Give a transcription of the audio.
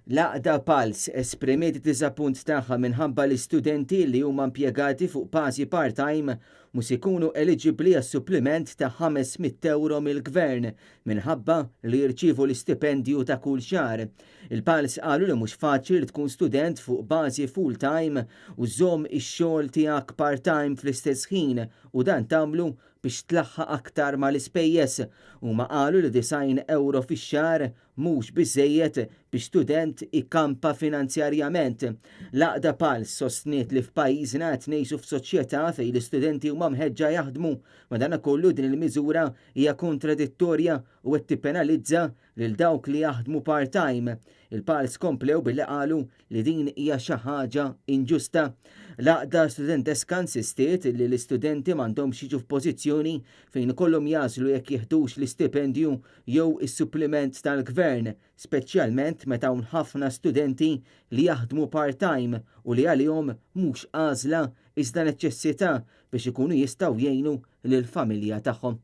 L-għaqda Pulse esprimiet id-diżappunt tagħha minħabba li studenti li huma impjegati fuq bażi part-time mhux ikunu eliġibbli għas-suppliment ta' 500 ewro mill-Gvern minħabba li jirċievu l-istipendju ta' kull xahar. Il-Pulse qalu li mhux faċli li tkun student fuq bażi full-time u żżomm ix-xogħol tiegħek part-time fl-istess ħin u dan tagħmlu biex tlaħħaq aktar mal-ispejjeż. Huma qalu li 90 ewro fix-xahar mhux biżżejjed biex student ikampa finanzjarjament. L-għaqda Pulse sostniet li f'pajjiżna qed ngħixu f'soċjetà fejn l-istudenti huma mħeġġa jaħdmu. Madankollu din il-miżura hija kontradittorja u qed tippenalizza lil dawk li jaħdmu part-time. Il-Pulse komplew billi qalu li din hija xi ħaġa inġusta. L-għaqda studenteska insistiet li l-istudenti m'għandhomx jiġu f'pożizzjoni fejn ikollhom jagħżlu jekk jieħdux l-istipendju jew is-suppliment tal-gvern, speċjalment meta hawn ħafna studenti li jaħdmu part-time u li għalihom mhux għażla iżda neċessità biex ikunu jistgħu jgħinu lill-familja tagħhom.